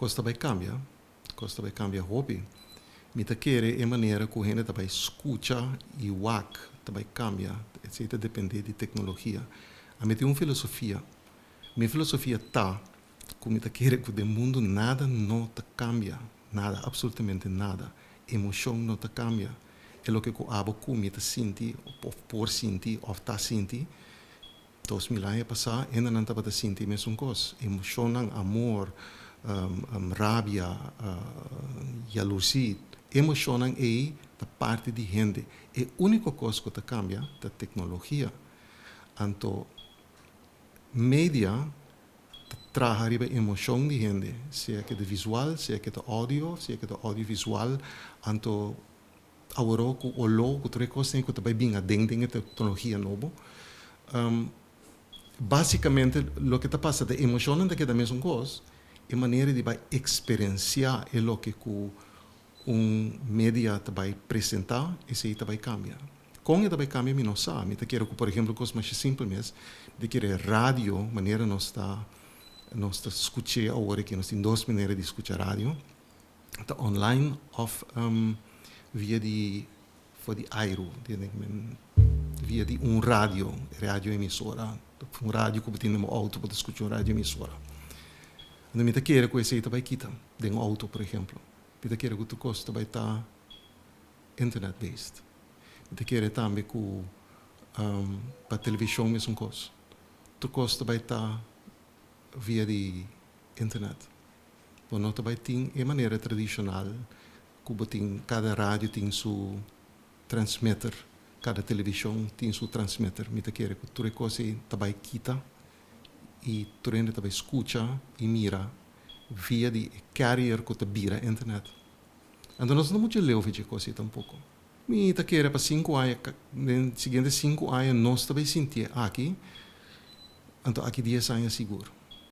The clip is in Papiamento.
Kos ta bai kambia, kos ta bai kambia hopi. Mi ta kere e manera ku hende ta bai skucha i wak ta bai kambia, esei ta dependé di teknologia. Ami tin un filosofia, mi filosofia ta ku mi ta kere ku den mundu nada no ta kambia, nada, absolutamente nada. Emoshon no ta kambia. E loke ku abo ku mi ta sinti òf por sinti òf ta sinti, 2000 aña pasá hendenan tabata sinti mesun kos. Emoshonnan, amor, rabia, yalusí, emoshonnan ei ta parti di hende. E úniko kos ku ta kambia ta teknologia. Anto media ta traha riba emoshon di hende, sea ke ta visual, sea ke ta audio, sea ke ta audiovisual. Anto aworó ku oló, ku tur e kosnan ku ta bai bin aden den e teknologia nobo, básikamente loke ta pasa ta emoshonnan ta keda mesun kos, e manera di bai eksperensiá e loke ku un media ta bai presentá, esei ta bai kambia. Kon e ta bai kambia mi no sa. Mi ta kere ku, por ehempel, kos masha simpel mes, mi ta kere radio, manera nos ta nos ta skuch'é awor aki, nos tin dos manera di skucha radio, ta online òf via di for di airu, via di un radio, radio emisora, un radio ku bo tin den bo outo bo ta skucha un radio emisora. Anto mi ta kere ku esei ta bai kita den outo, por ehempel. Mi ta kere ku tur kos ta bai ta internet based. Mi ta kere tambe ku pa televishon mesun kos. Tur kos ta bai ta via di internet. Bo no ta bai tin e manera tradishonal ku bo tin kada radio tin su transmitter, kada televishon tin su transmitter. Mi ta kere ku tur e kos ei ta bai kita i tur hende ta bai skucha i mira via di e carrier ku ta bira internet. Anto nos no muchu leu for dje kos ei tampoko. Mi ta kere pa sinku aña, den siguiente sinku aña nos ta bai sintié aki, anto aki dies aña sigur.